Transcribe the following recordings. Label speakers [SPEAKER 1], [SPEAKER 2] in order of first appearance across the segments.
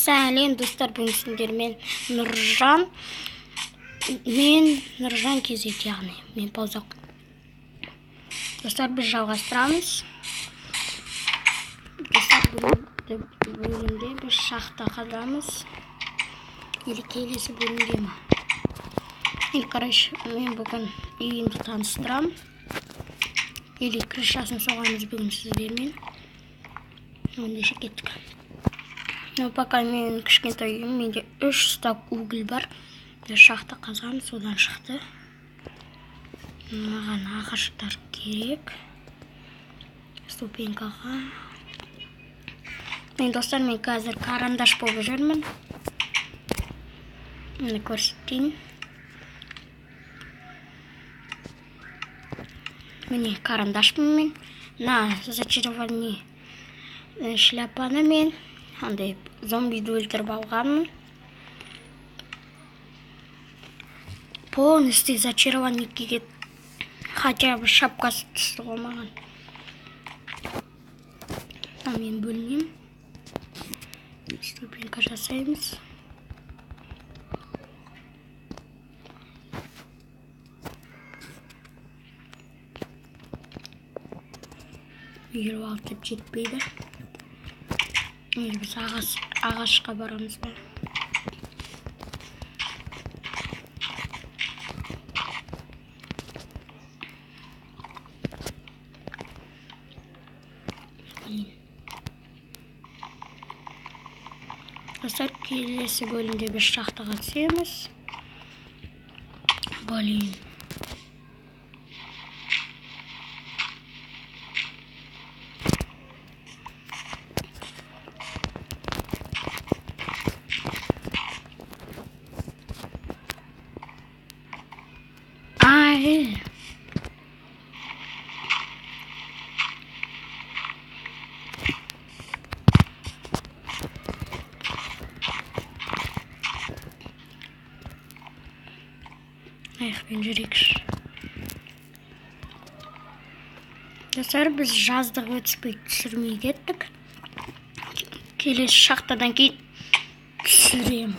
[SPEAKER 1] Сәлем достар, бүгін сендермен Нұржан, мен Нұржан кезек, яғни мен пауза. Достар, біз жалғастырамыз. Достар, бөлімде біз шахта қазамыз. Или келесі бөлімде ма? Или, короче, мен бүгін үйімді таныстырамын. Или крышасын соғамыз бүгін сіздермен. Ендеше кеттік. Но пока мен кішкентай үйім, менде 3 стак уголь бар. Біз шахта қазамыз, содан шықты. Маған ағаштар керек. Ступенькаға. Мен, достар, мен қазір карандаш болып жүрмін. Міне көрсетейін. Міне карандашпын мен. На зачарованный шляпаны мен андай зомбиді өлтіріп алғанмын. Полностью зачарованный киген. Хотя бы шапкасы түсті ғой маған. А мен бөлмем. Ступенька жасаймыз. Елу алты жетпейді. Енді біз ағашқа барамыз ба? Блин. Достар, келесі бөлімде біз шахтаға түсеміз. Блин. Ай. Аяқпен жүрейікші. Достар, біз жаздық өтіспей түсірмей кеттік. Келесі шахтадан кейін түсіремін.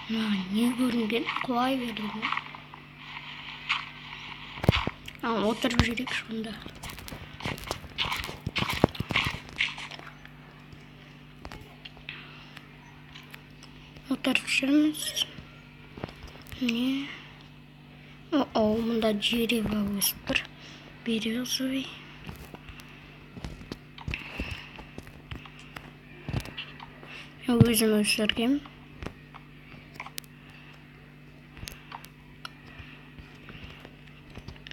[SPEAKER 1] Маған не көрінген? Құлай бердім ғой. Отырып жүрейікші онда. Отырып жүрміз. Не? О, мында дерево өсіп тұр. Березовый. Мен өзім өсіргем.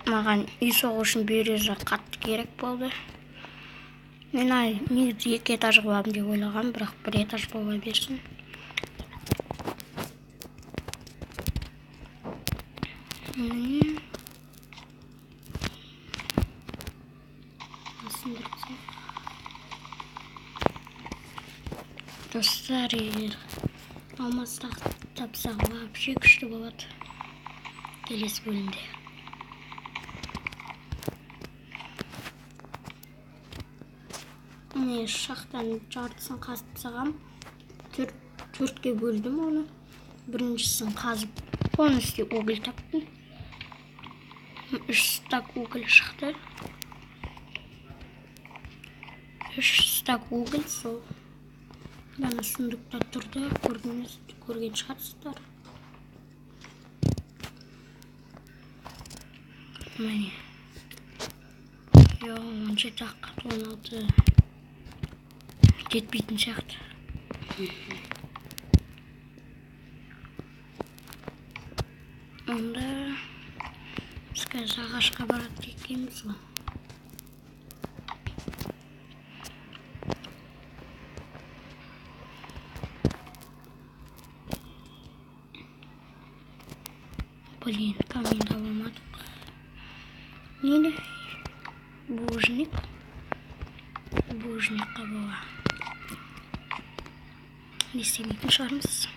[SPEAKER 1] Маған үй соғу үшін береза қатты керек болды. Мен негізі 2 этаж қыламын деп ойлағам, бірақ 1 этаж бола берсін. Міне. Достар, егер алмас тапсақ, вообще күшті болады. Келесі бөлімде. Міне шахтаның жартысын қазып тастағам. Төртке бөлдім оны. Біріншісін қазып полностью уголь таптым. 3 стак уголь шықты. 3 стак уголь сол. Ана сундукта тұрды, көрген шығарсыздар. Міне. Йо, 17 ақ, 16 жетпейтін сияқты. Онда біз қазір ағашқа барады екенбіз ғой. Блин, камень таба алмадық. Нені? Бужник. Бужникқа бола. Не істемейтін шығармыз.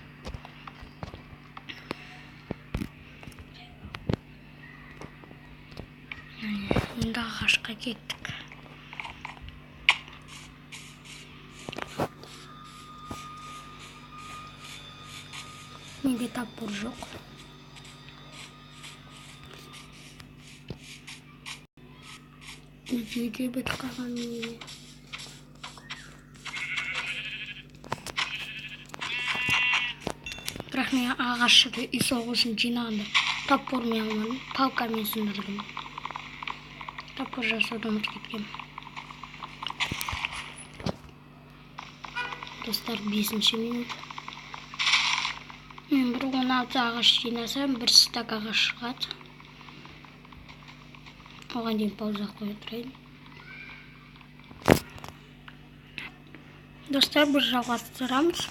[SPEAKER 1] Енді ағашқа кеттік. Менде топор жоқ. Үйде де бітіп қалған менде. Бірақ мен ағашты үй соғу үшін жинағанда топормен алмадым, палкамен сындырдым. Топор жасауды ұмытып кеткенмін. Достар, 5-ші минут. Мен бір 16 ағаш жинасам, бір стак ағаш шығады. Оған дейін пауза қоя тұрайын. Достар, біз жалғастырамыз.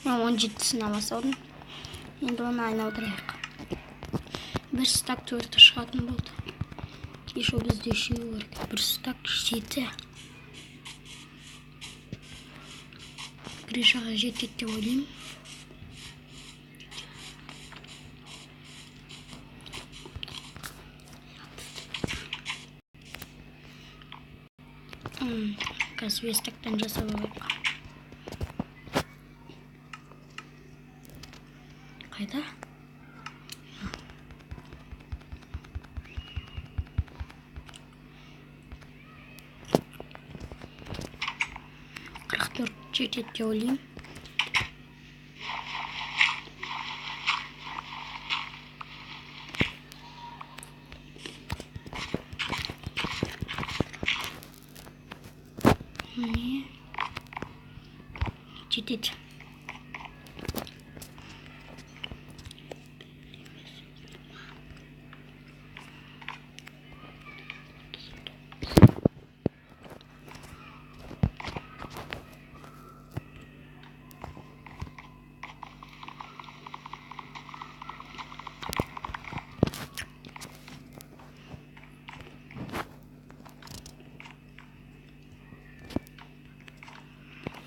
[SPEAKER 1] Мен 17-сін ала салдым. Енді оны айналдырайық. Бір стак 4 шығатын болды. Еще бізде үшеуі керек. Бір стак 7. Крышаға жетеді деп ойлаймын. Қазір верстактан жасап алайық. Қайда? Қырық төрт жетеді деп ойлаймын. Міне жетеді.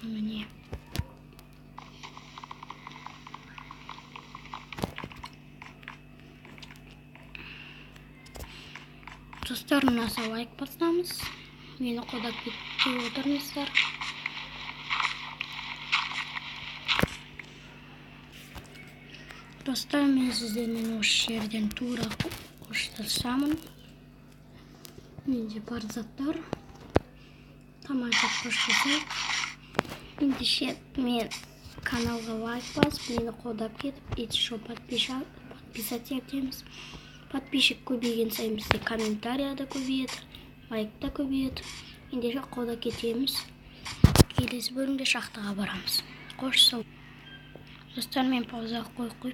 [SPEAKER 1] Міне. Достар, ұнаса лайк басамыз. Мені қолдап кетпей отырыңыздар. Достар, мен сіздермен осы жерден тура қоштасамын. Менде бар заттар. Тамаша қоштасайық. Ендеше мен каналға лайк басып, мені қолдап кетіп, еще подписаться етеміз. Подписчик көбейген сайын бізде комментария да көбейеді, лайк та көбейеді. Ендеше қолдап кетеміз. Келесі бөлімде шахтаға барамыз. Қош сау. Достар, мен пауза қойып